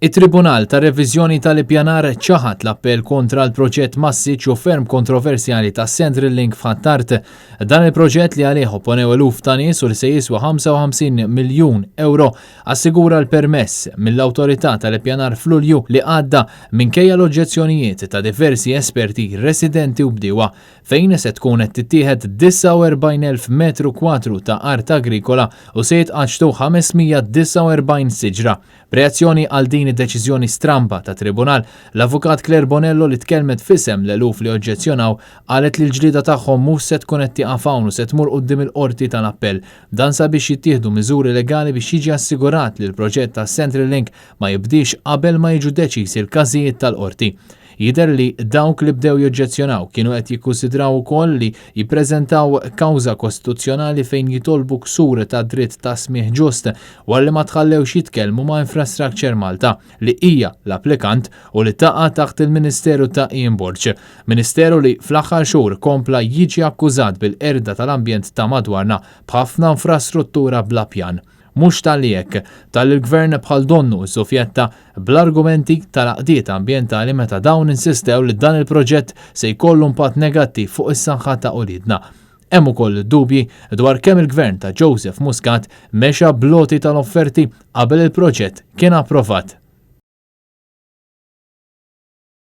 It-Tribunal tar-Reviżjoni tal-Ippjanar ċaħad l-appell kontra l-proġett massiċ u ferm kontroversjali ta' Central Link f'Ħ'Attard. Dan il-proġett li għalih opponew eluf ta' nies u li se jiswa 55 miljun euro assigura l-permess mill-Awtorità tal-Ippjanar f'Lulju li għadda minkejja l-oġġezzjonijiet ta' diversi esperti, residenti u bdiewa. Fejn se tkun qed tittieħed 49,000 metru kwadru ta' art agrikola u se jitqaċċtu 549 siġra. B'reazzjoni għal din id-deċiżjoni stramba tat-Tribunal, l-Avukat Claire Bonello li tkellmet f'isem l-eluf li oġġezzjonaw qalet li l-ġlieda tagħhom mhux se tkun qed tieqaf hawn u se tmur quddiem il-Qorti tal-Appell. Dan sabiex jittieħdu miżuri legali biex jiġi assigurat li l-proġett tas-Central Link ma jibdiex qabel ma jiġu deċiżi l-każijiet tal-Qorti. Jidher li dawk li bdew joġġezzjonaw kienu qed jikkunsidraw ukoll li jippreżentaw kawża kostituzzjonali fejn jitolbu ksur tad-dritt ta' smigħ ġust wara li ma tħallewx jitkellmu ma' Infrastructure Malta, li hija l-applikant u li taqa' taħt il-Ministeru ta' Ian Borg. Ministeru li fl-aħħar xhur kompla jiġi akkużat bil-qerda tal-ambjent ta' madwarna b'ħafna infrastruttura bla pjan. Mhux talli hekk, talli l-Gvern bħal donnu żżufjetta bl-argumenti tal-għaqdiet ambjentali meta dawn insistew li dan il-proġett se jkollu impatt negattiv fuq is-saħħa ta' uliedna. Hemm ukoll dubji dwar kemm il-Gvern ta' Joseph Muscat mexa bl-għoti tal-offerti qabel il-proġett kien approvat.